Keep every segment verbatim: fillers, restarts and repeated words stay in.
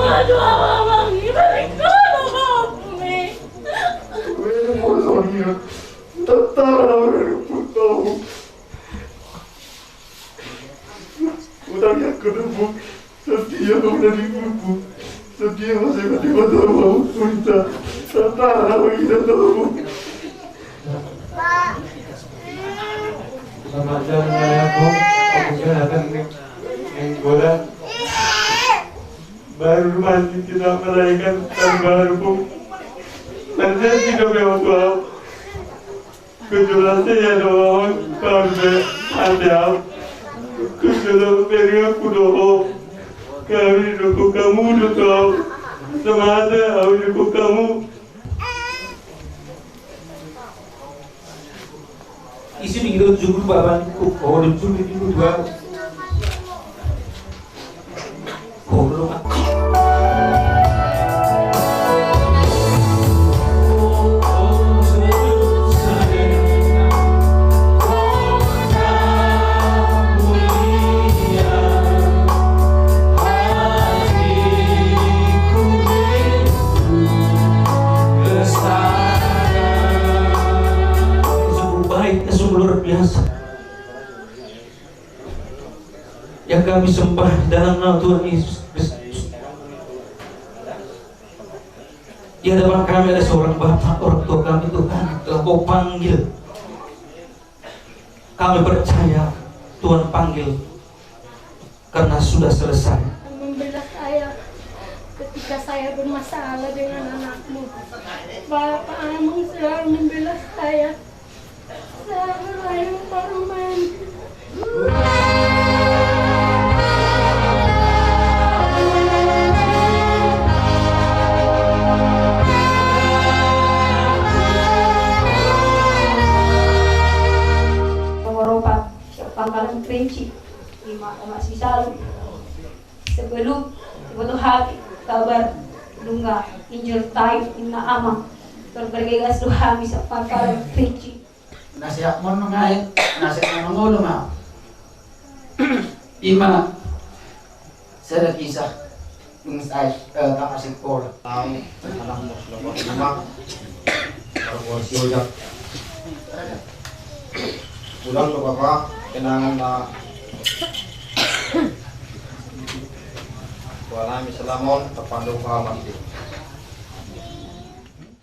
Aduh, Amang, ini balik dulu, Amang. Gue ini mau soalnya. Tetap ada orang yang pun tahu. Utang yang kedua, setia kau dari ibuku. Setia masih mati mata mau cerita. Tetap ada orang yang tahu. Selamat jalan, ayahku. Aku sudah datang nih. Yang goda. Baru mandi kita merayakan tahun baru, Pung. Nanti kita bawa pulang. Kejelas ya doang, kalau ate au. Kejelas beri aku doang. Kami dukung kamu, dukung au. Sama ada, au dukung kamu. Isi di gidong jugul baban ku, oh, di jugul di gidong baban. Oh, lu. Sungguh baik, sungguh luar biasa yang kami sembah dalam nama Tuhan Yesus Kristus. Di hadapan kami ada seorang bapak, orang tua kami, Tuhan, telah Kau panggil. Kami percaya Tuhan panggil karena sudah selesai. Membela saya ketika saya bermasalah dengan anakmu. Bapak Amang selalu membela saya. Saya berlayang paruman. Nomor opat, Pangkalan Kerinci, ima Oma Sisalu. Sebelum diboto hami kabar nunga injur tahi ninna Amang, tor bergegas do hami sian Pangkalan Kerinci. Nasehat mon nunga i, nasehat na mangolu ma. Ima sada kisah. Dung sae, eh, tamat sekolah. Tahu, anak bos lo, bos lima. Baru bos si Ojak. Pulang ke bapa, kenangan na. Buana mi selamon, terpandung paham.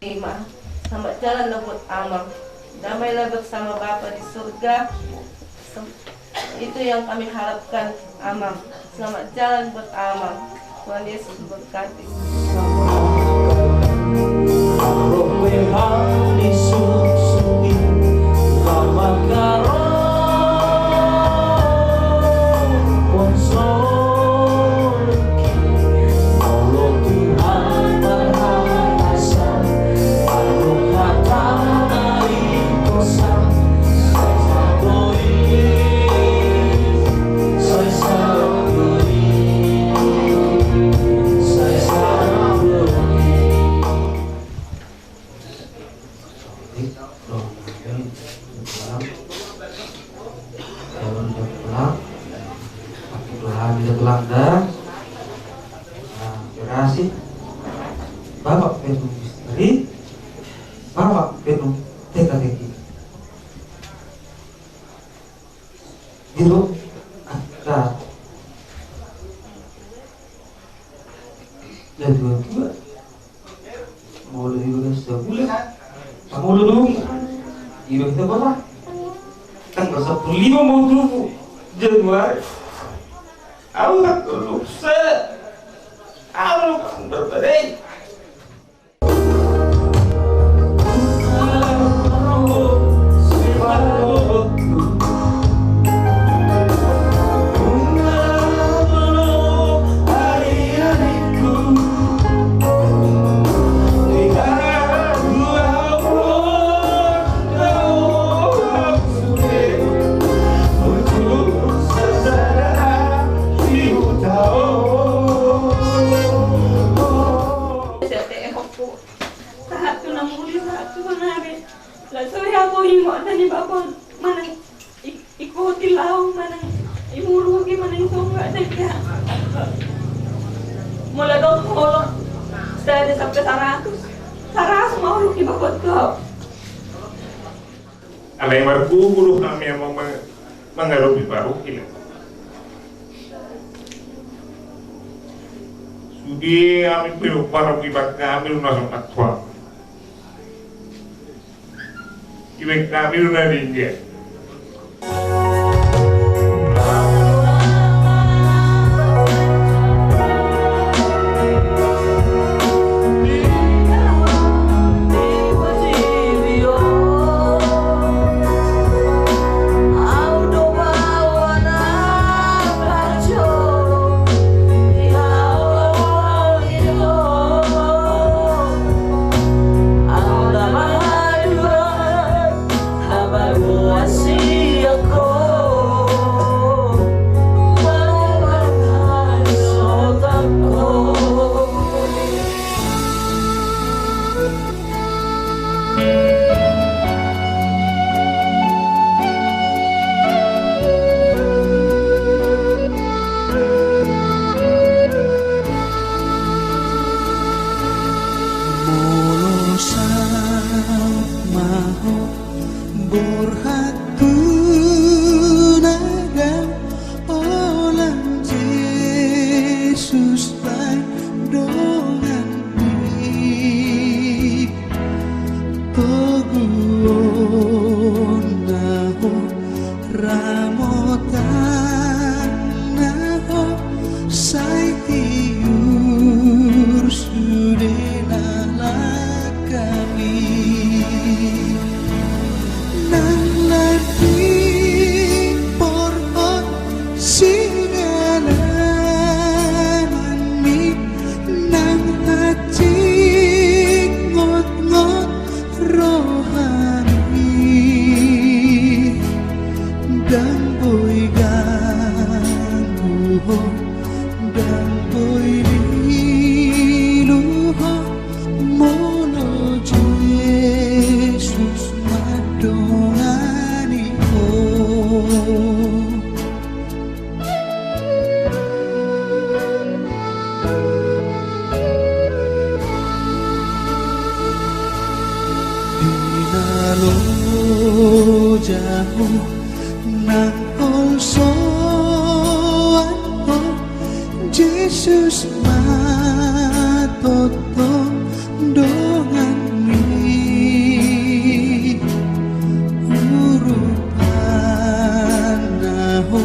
Ima, selamat jalan lah buat Amang. Damailah bersama Bapa di surga. Sem-, itu yang kami harapkan, Amang. Selamat jalan buat Amang. Tuhan Yesus memberkati. Jadi, dohot nami, pulang. Dohot nami pulang. Pakai doa di pulang dah. Nah, berhasil. Bapak penuh misteri. Bapak penuh teka-teki. Gitu. Ada. Nah, dua-dua. Molo di bagas sabulan, molo dung. Iba kita bola. Kan rasa pulima mau tubuh. Januari. Au tak lusa. Au tak berbadai. Molo adong holong sada sampe saratus, saratus ma holong i mambuat ho. Alai margogo do hami amang ma-, mangadopi parungkil. Sude hami pe do parungkil, hami do na so matuang. Ibaen hami do na denggan. Molo saut ma ho borhat tu na gau, holan Jesus baen donganmi. Toguonna ho, ramotanna ho, sai tiur sude na langkami. Nang lam ni porhot sigalanganmi, nang hansit ngotngot rohami, ndang boi ganggu ho, ndang boi lilu ho, molo Jesus mandongani ho. Di na loja ho, nang holsoan ho, Jesus ma tongtong donganmi. Urupanna ho,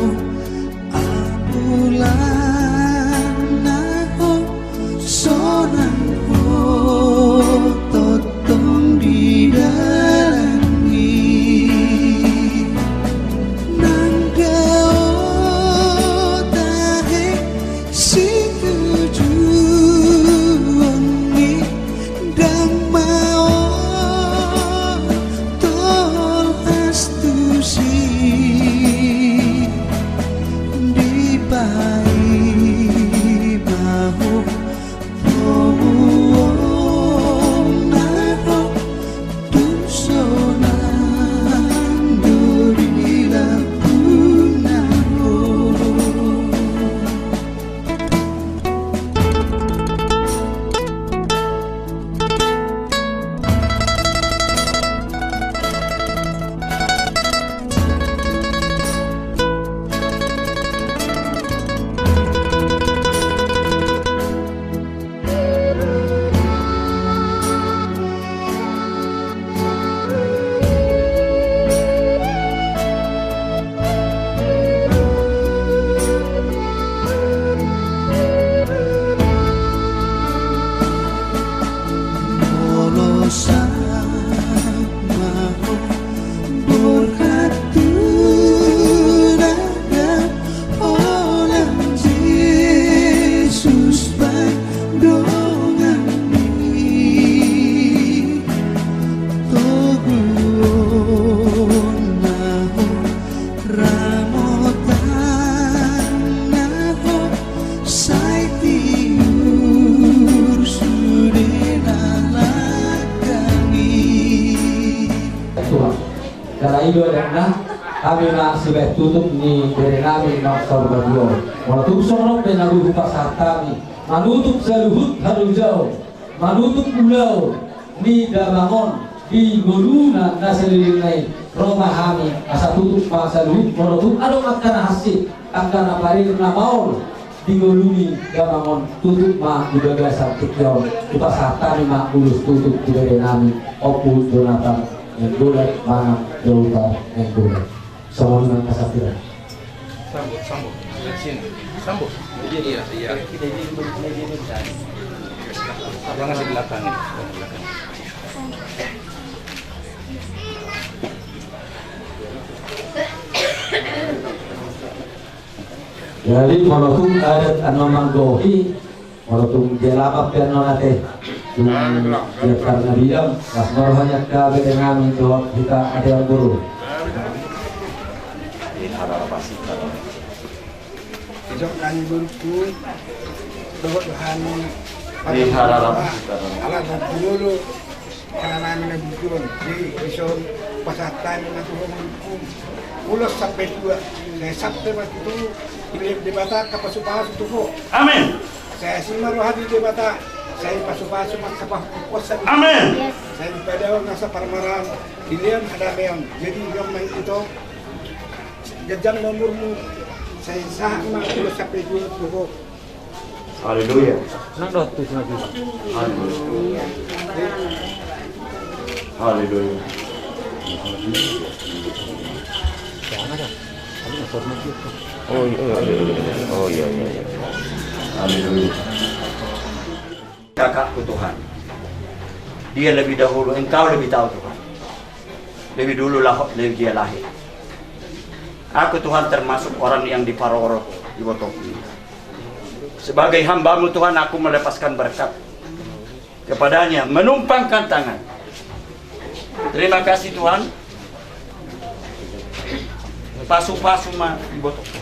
ambulanna ho, sonang ho tongtong di dalanmi. Nang dao tahe situjuanmi, ndang maol tolhas tusi. Dipaima ho, pomuonna ho, tung sonang do di lambungna ho. Molo saut ma ho borhat tu na gau, holan Jesus baen donganmi. Toguonna ho, ramotanna ho, sai tiur sude na langkami. Tuhan, jala i do adanna, hami ma sibahen tutup ni bere nami na saur matua. Molo tung songon on pe na boi hupasahat hami, manutup saluhut halojaon, manutup ulaon ni damang on di ngoluna na saleleng na i, ro ma hami asa tutup ma saluhut molo tung adong angka na hansit, angka na parir na maol di ngolu ni damang on, tutup ma di bagasan tingki on. Hupasahat hami ma ulos tutup tu bere nami Ompu Jonatan Nainggolan manang Jonatan Nainggolan. Songon i ma angka sahira. Sambut, sambut. Sini. Sambut. Iya, iya. Jangan di belakang. Jadi molo tung adat annon manggohi, molo tung dia lamak pe annon ate. Tung dia karna bilang las ma rohana angka bere nami dohot hita ate, Amang Boru. Di harap apa sih kalau? Isok nami borungku dohot dohani. Di harap apa sih kalau? Ala nang dulu. Karena nami na bujur on, di ison pasahat nami na tu ho manghukum. Ulos sampe tua, sai sampe mati tu, dilehon Debata angka pasupasu tu ho. Amin. Sai asi ma roha ni Debata, sai pasupasu ma angka pahompungkon. Amin. Sai dipadaon nasa parmaraan, dilehon hadameon. Jadi, jom nang ito, ganjang ma umurmu, sai sahat ma ulos sampe tua tu ho. Haleluya. Nang dohot tu si Maju. Haleluya. Haleluya. Oh iya, iya, iya. Oh iya, iya, iya. Haleluya. Kakakku Tuhan, dia lebih dahulu, Engkau lebih tahu Tuhan. Lebih dulu lah, lebih dia lahir. Aku Tuhan termasuk orang yang diparorot, ibotongku. Sebagai hamba-Mu Tuhan, aku melepaskan berkat kepadanya, menumpangkan tangan. Terima kasih Tuhan. Pasu-pasu ma ibotongku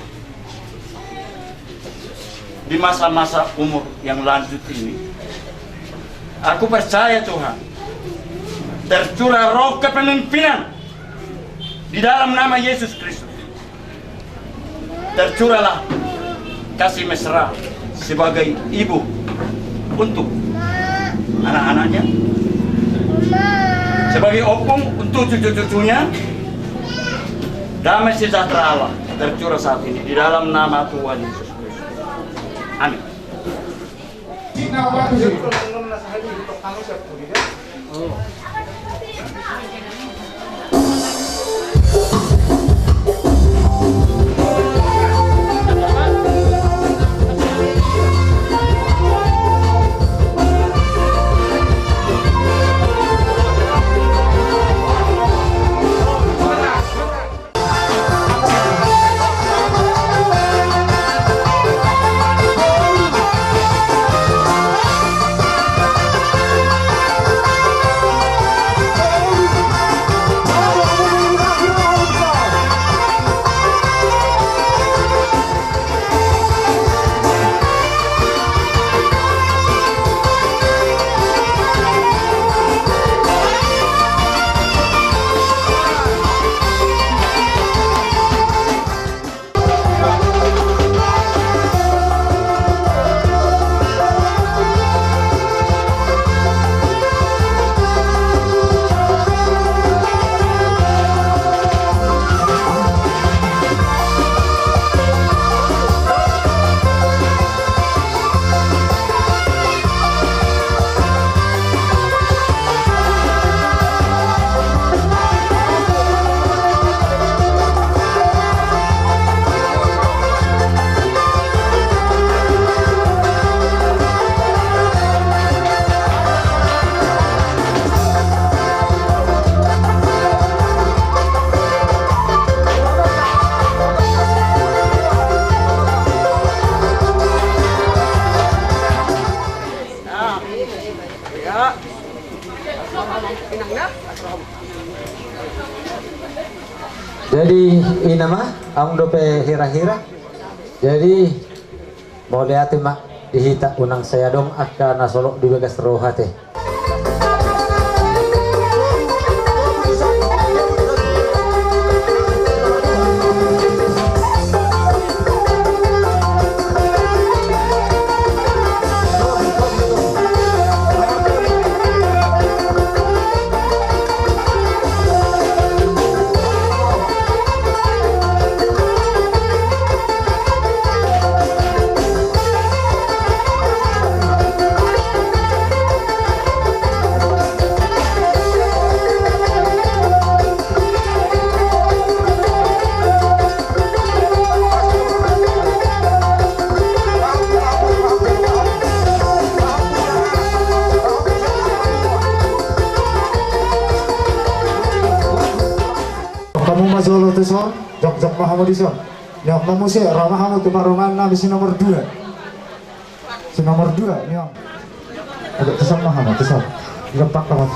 di masa-masa umur yang lanjut ini. Aku percaya Tuhan, tercurah roh kepemimpinan di dalam nama Yesus Kristus. Tercurahlah kasih mesra sebagai ibu untuk anak-anaknya, sebagai opung untuk cucu-cucunya. Damai sejahtera Allah tercurah saat ini di dalam nama Tuhan Yesus Kristus. Amin. Jadi, i ma, adong dope hira-hira. Jadi, mauliate ma di hita, unang sai adong angka na solot di bagas roha te. Olo, tuson, jongjong ma hamu dison. Nion ma muse, ro ma hamu tu parumaennami si nomor dua. Si nomor dua, nion. Agak tuson ma hamu, tuson. Gampang kawan.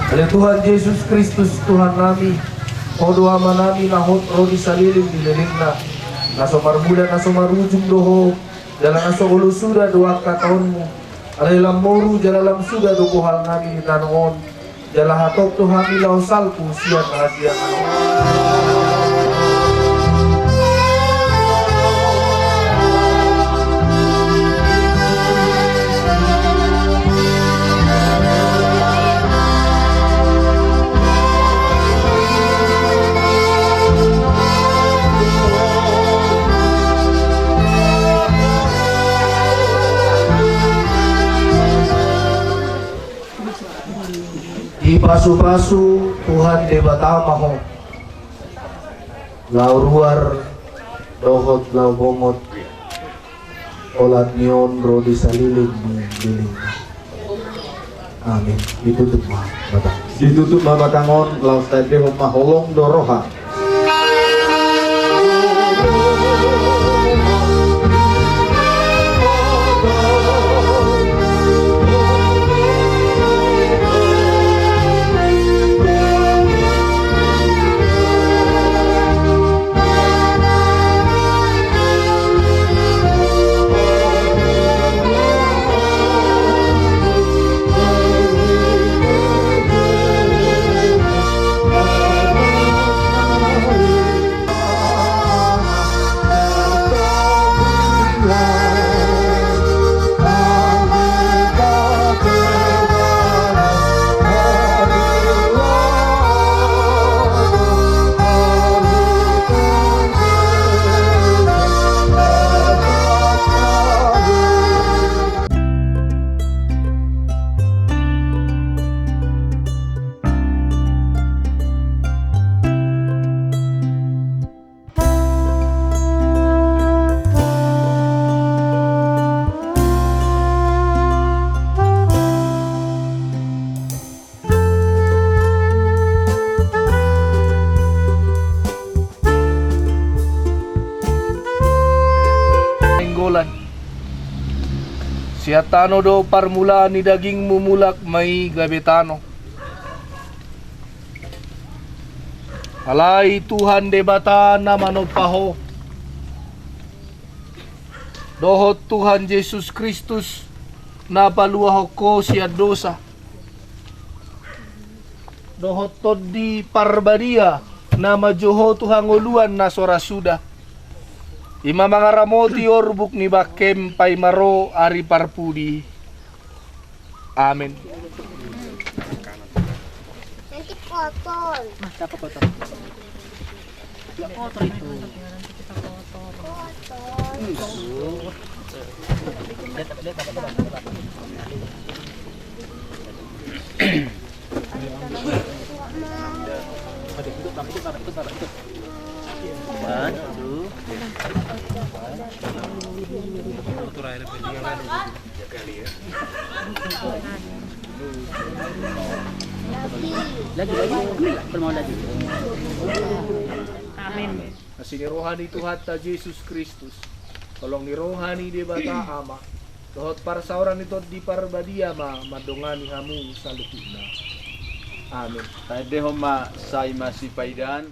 Ale Tuhan Jesus Kristus, Tuhannami, Ho do Amanami na hot ro di salelenglelengna, na so marmula na so marujung do Ho, jala na so olo suda do angka taonMu. Alai lam moru jala lam suda do pohalnami di tano on, jala hatop do hami laho salpu sian hasiangan on. Dipasupasu Tuhan Debata ma ho, laho ruar dohot laho bongot, holan ni on ro di saleleng ni lelengna. Amin. Ditutup ma batang. Ditutup ma batang on, laos taendehon ma holong do roha. Nainggolan. Sian tano do parmulaan ni dagingmu, mulak ma i gabe tano. Alai Tuhan Debata na manompa ho, dohot Tuhan Jesus Kristus na paluahon ho sian dosa, dohot Tondi Parbadia na manjou ho tu hangoluan na so ra suda, i ma mangaramoti orbuk ni bangkem paima ro ari parpudi. Amin. Nanti kotor. Nah, siapa kotor? Ya, kotor itu. Kotor. One, two. Lagi, lagi. Belum mau lagi. Amin. Asi ni roha ni Tuhanta Jesus Kristus, holong ni roha ni Debata Ama, dohot parsaoran ni Tondi Parbadia ma mandongani hamu saluhutna. Amin. Taendehon ma sai masipaidaan.